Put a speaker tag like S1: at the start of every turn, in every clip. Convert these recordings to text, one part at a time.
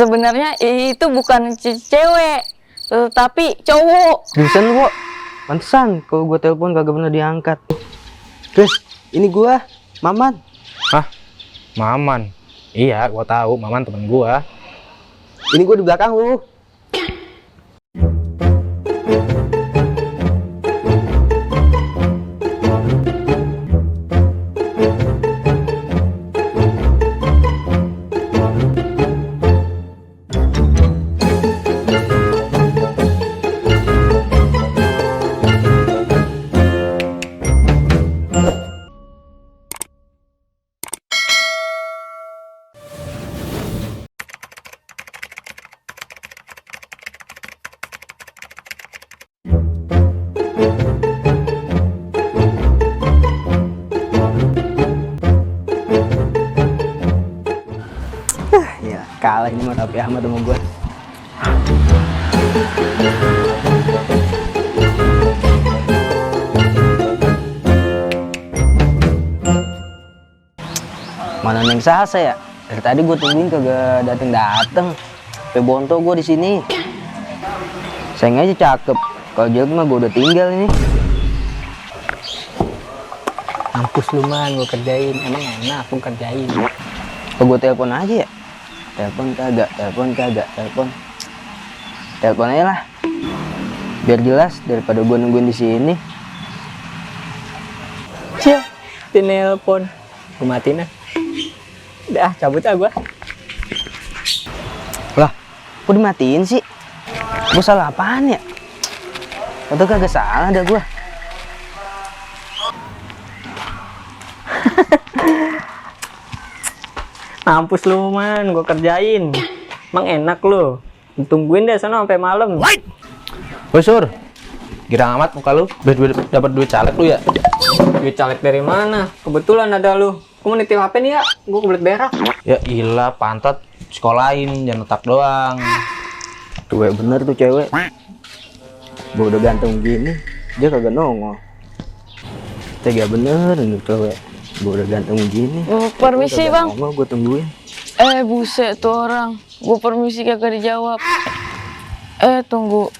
S1: Sebenarnya itu bukan cewek, tapi cowok.
S2: Seriusan lu, Wok? Pantesan kalau gue telepon kagak pernah diangkat. Terus, ini gue, Maman.
S3: Hah? Maman? Iya, gua tahu. Maman temen gua.
S2: Ini gue di belakang lu. Ya, kalah ini mah Raffi Ahmad sama gue. Mana Neng Sasa ya? Dari tadi gue tungguin kagak dateng. Sampai bonto gue di sini. Sayang aja cakep. Kalau jelek mah gue udah tinggal ini.
S4: Mampus lu man, gue kerjain. Emang enak aku kerjain.
S2: Kalau gue telepon aja ya? Telepon aja lah. Biar jelas daripada gue nungguin di sini.
S4: Cia, di nelpon. Gue matiin ah. Udah, cabut ah gue.
S2: Lah, kok dimatiin sih? Gue salah apaan ya? Atau kagak salah dah gue?
S4: Mampus lu man, gue kerjain. Emang enak lu. Tungguin deh sana sampai malam.
S3: Woi Sur, girang amat muka lu. Dapat duit caleg lu ya?
S4: Duit caleg dari mana? Kebetulan ada lu. Kamu nitip HP nih ya? Gue kebelet berak.
S3: Ya ilah, pantat sekolahin, jangan letak doang.
S2: Tuh bener tuh cewek. Gue udah ganteng gini, dia kagak nongol. Tega bener nih cewek. Gue udah ganteng gini.
S1: Permisi bang.
S2: Gue tungguin.
S1: Buset tuh orang. Gue permisi kagak dijawab. Tunggu.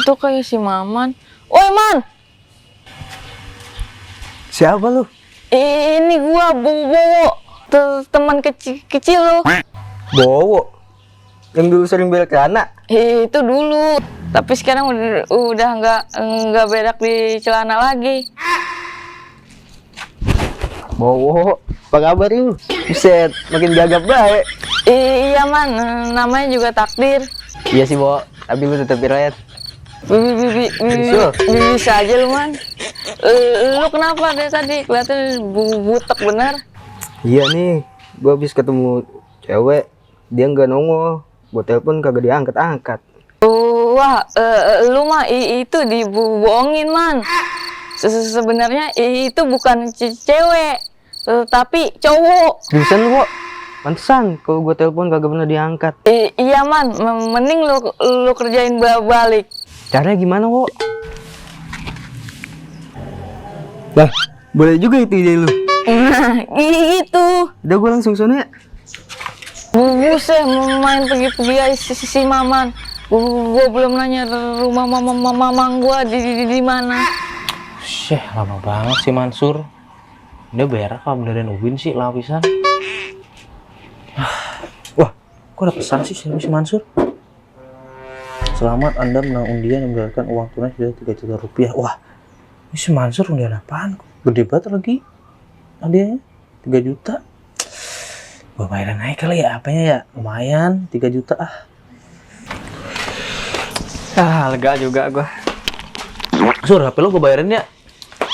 S1: Itu kayak si Maman. Woi Man.
S2: Siapa lu?
S1: Ini gua Bowo. Teman kecil lu.
S2: Bowo. Yang dulu sering berak celana.
S1: Itu dulu. Tapi sekarang udah nggak berak di celana lagi.
S2: Bowo, apa kabar lu? Buset, makin gagap baik.
S1: Iya Man, namanya juga takdir.
S2: Iya sih, Bowo. Tapi lu tetap riwayat.
S1: Bisa aja lu Man. Lu kenapa dari tadi? Kelihatan butek bener.
S2: Iya nih, gua habis ketemu cewek, dia nggak nongol. Gua telepon kagak diangkat-angkat.
S1: Wah, lu mah itu dibohongin Man. Sebenarnya itu bukan cewek, tapi cowok.
S2: Seriusan lu, Wok? Pantesan kalau gua telepon kagak pernah diangkat.
S1: Iya Man, mending lu kerjain balik.
S2: Caranya gimana, Wok? Lah, boleh juga itu ide lu.
S1: Nah, gitu.
S2: Udah gua langsung sono ya.
S1: Buset, mau main pergi-pergi aja si Maman. Gua belum nanya rumah mamang gua di mana.
S3: Syeh, lama banget sih Mansur. Dia berak apa beneran Ubin sih, lama pisan. Wah, kok ada pesan sih si Mansur? Selamat Anda menang undian yang mendapatkan uang tunai sudah 3 juta rupiah. Wah, ini si Mansur undian apaan? Gede banget lagi. Hadiahnya 3 juta. Gua bayarin naik kali ya, apanya ya? Lumayan, 3 juta ah.
S4: Lega juga gue.
S3: Sur, HP lu gue bayarin ya?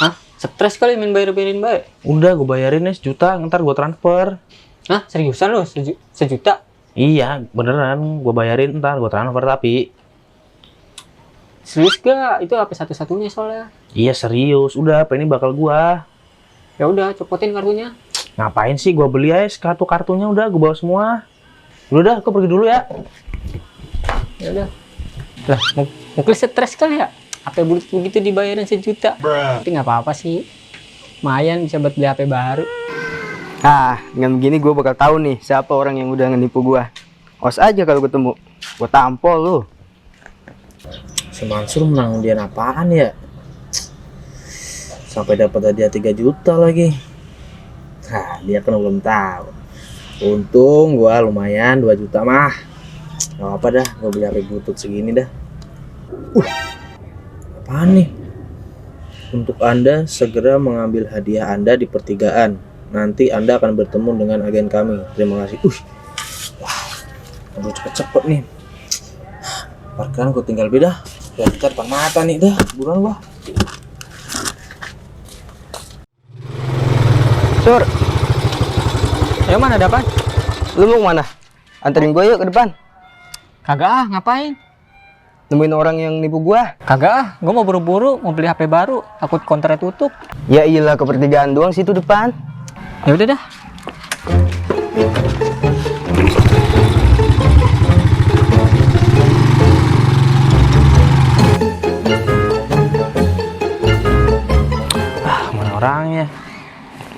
S4: Hah? Stres kali main bayarin baik.
S3: Udah, gue bayarin ya 1 juta, ntar gue transfer.
S4: Hah? Seriusan lu? Sejuta?
S3: Iya, beneran, gue bayarin ntar gue transfer tapi.
S4: Serius gak? Itu HP satu-satunya soalnya.
S3: Iya serius, udah HP ini bakal gua.
S4: Ya udah, copotin kartunya.
S3: Ngapain sih gua beli aja kartu-kartunya, udah gua bawa semua. Udah, aku pergi dulu ya.
S4: Ya udah. Lah, mungkin stres kali ya? HP bulat begitu dibayarin 1 juta. Tapi nggak apa-apa sih. Lumayan bisa buat beli HP baru.
S2: Ah, dengan begini gue bakal tahu nih siapa orang yang udah ngenipu gue. Awas aja kalau ketemu, gua tampol lu.
S3: Si Mansur menang undian apaan ya? Sampai dapat hadiah 3 juta lagi. Nah, dia kan belum tahu. Untung gua lumayan 2 juta mah. Gak apa dah, gua beli HP butut segini dah. Apaan nih? Untuk Anda segera mengambil hadiah Anda di pertigaan. Nanti Anda akan bertemu dengan agen kami. Terima kasih. Wah, udah cepet-cepet nih. Parkiran gue tinggal beda. Udah ntar depan mata nih dah. Buruan gua.
S2: Sur,
S4: Ya mana ada apa?
S2: lu mau kemana? Anterin gue yuk ke depan.
S4: Kagak ah, ngapain?
S2: Nemuin orang yang nipu gua.
S4: Kagak ah, gue mau buru-buru, mau beli HP baru, takut kontraknya tutup.
S2: Ya iyalah, ke pertigaan doang situ depan.
S4: Ya udah dah.
S3: Mana orangnya?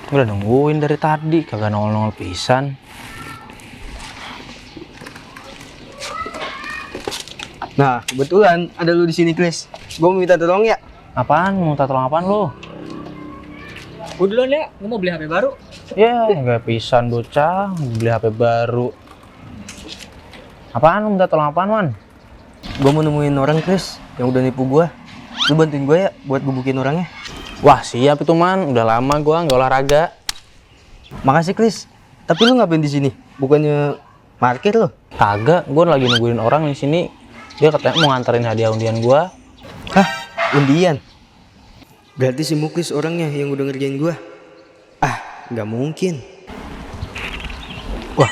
S3: Gue udah nungguin dari tadi, kagak nongol-nongol pisan.
S2: Nah, kebetulan ada lu di sini, Chris. Gua mau minta tolong ya.
S3: Apaan? Mau minta tolong apaan lu?
S4: Gue duluan ya, gue mau beli HP baru.
S3: Ya, nggak pisan bocah, beli HP baru. Apaan? Lu minta tolong apaan, Man?
S2: Gua mau nemuin orang, Chris, yang udah nipu gua. Lu bantuin gua ya buat gebukin orangnya.
S3: Wah, siap itu, Man. Udah lama gua nggak olahraga.
S2: Makasih, Chris. Tapi lu ngapain di sini? Bukannya parkir lo?
S3: Kagak, gua lagi nungguin orang di sini. Dia katanya mau nganterin hadiah undian gua.
S2: Hah? Undian? Berarti si Muklis orangnya yang udah ngerjain gua. Ah, nggak mungkin.
S3: Wah,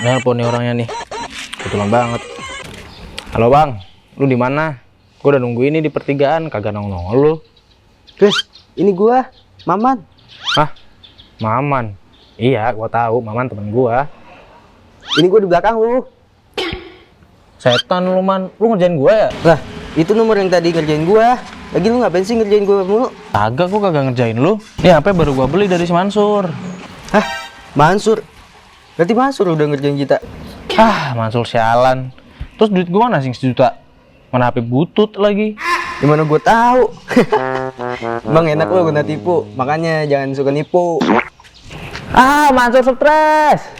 S3: nelpon nih orangnya nih. Kebetulan banget. Halo, Bang. Lu di mana? Gua udah nungguin ini di pertigaan, kagak nongol lu.
S2: Chris, ini gua, Maman.
S3: Hah? Maman. Iya, gua tahu, Maman temen gua.
S2: Ini gua di belakang lu.
S3: Setan lu, Man. Lu ngerjain gua ya?
S2: Lah, itu nomor yang tadi ngerjain gua. Lagi lu ngapain sih ngerjain gua mulu?
S3: Kagak, gua kagak ngerjain lu. Ini HP baru gua beli dari si Mansur.
S2: Hah? Mansur? Berarti Mansur udah ngerjain kita.
S3: Ah, Mansur sialan. Terus duit gua mana sih 1 juta? Mana HP butut lagi?
S2: Gimana gua tahu? Bang, enak lo kena tipu. Makanya jangan suka nipu.
S4: Ah, Mansur stres.